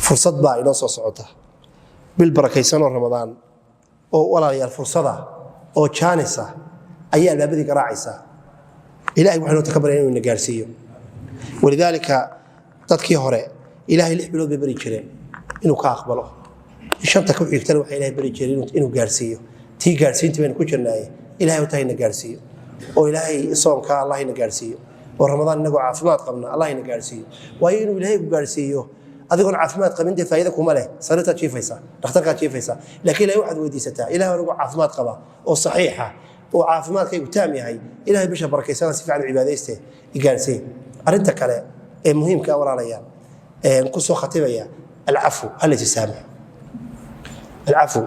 fursad baa inoo soo socota, bil barakaysanoo Ramadaan oo, walaalayaal, fursada oo jaanisa ayaa albaabadii garaacaysaa. Ilahay waxaynu ta ka barya inuu ina gaarsiiyo. Walidaalika dadkii hore Ilahay 6 bilood bay bari jireen inuu ka aqbalo, shanta ku xigtana waxay Ilahay bari jireen inuu gaarsiiyo. Tii gaarsiintii baynu ku jirnaaye, Ilahay horta ina gaarsiiyo, oo Ilaahay soonka Allah ina gaarsiiyo, oo Ramadaan inagoo caafimaad qabna Allah ina gaarsiiyo. Waayo, inuu Ilaahay ku gaarsiiyo adigoon caafimaad qabin dee faa'iido kuma leh, sariirtaad jiifaysaa, dhakhtarkaad jiifaysaa. Laakiin Ilahay waxaad weydiisataa: Ilahay, anigoo caafimaad qaba oo saxiixa oo caafimaadkaygu taam yahay, Ilahay bisha barakaysana si fiican u cibaadayste i gaarsii. Arrinta kale ee muhiimka ah, walaalayaal, ku soo khatibaya, alcafu, hal laysi saamaxo, alcafu.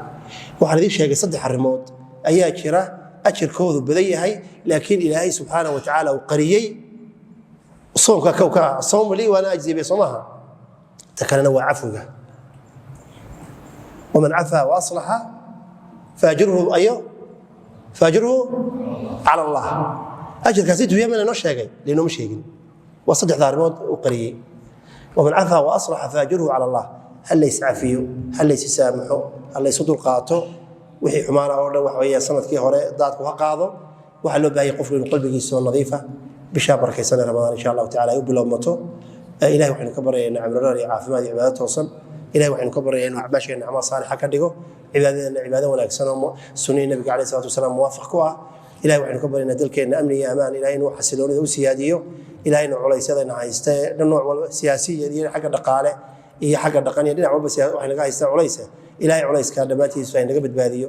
Waxaan idiin sheegay saddex arrimood ayaa jira ajirkoodu badan yahay, laakiin Ilaahay subxaanahu wa tacaala uu qariyey. Soonka kow ka ah, sawmu lii waana ajzibe, soo maaha? Ta kalena waa cafwiga. Waman cafaa wa aslaxa faajruhu ayo faajruhu cala Allah. Ajirkaasi dunya ma laynoo sheegay? Laynooma sheegin. Waa saddexda arrimood uu qariyey. Waman cafaa wa aslaxa faajruhu cala Allah. Ha lays cafiyo, ha laysi saamaxo, ha laysu dulqaato. Wixii xumaana oo dhan, waxa weeye, sanadkii hore daadku ha qaado. Waxaa loo baahanya qofku inuu qalbigiisa oo nadiifa bishaa barakaysan ee Ramadaan insha Allahu tacala ay u bilowmato. Ilahay waxaynu ka baryaynaa cimrodheer iyo caafimaad iyo cibaado toosan. Ilahay waxaynu ka baryaynaa inuu acmaasheena acmaal saalixa ka dhigo, cibaadadeena cibaado wanaagsan oo sunnihii Nabiga calayhi salaatu wasalaam muwaafaq ku ah. Ilahay waxaynu ka baryaynaa dalkeenna amni iyo amaan, Ilahay inuu xasiloonida u siyaadiyo, Ilahay inuu culaysyadayna hayste nooc walba, siyaasiya iyo xagga dhaqaale iyo xagga dhaqan iyo dhinac walba waxay naga haystaa culaysa, Ilahay culayskaa dhammaantiis ay naga badbaadiyo.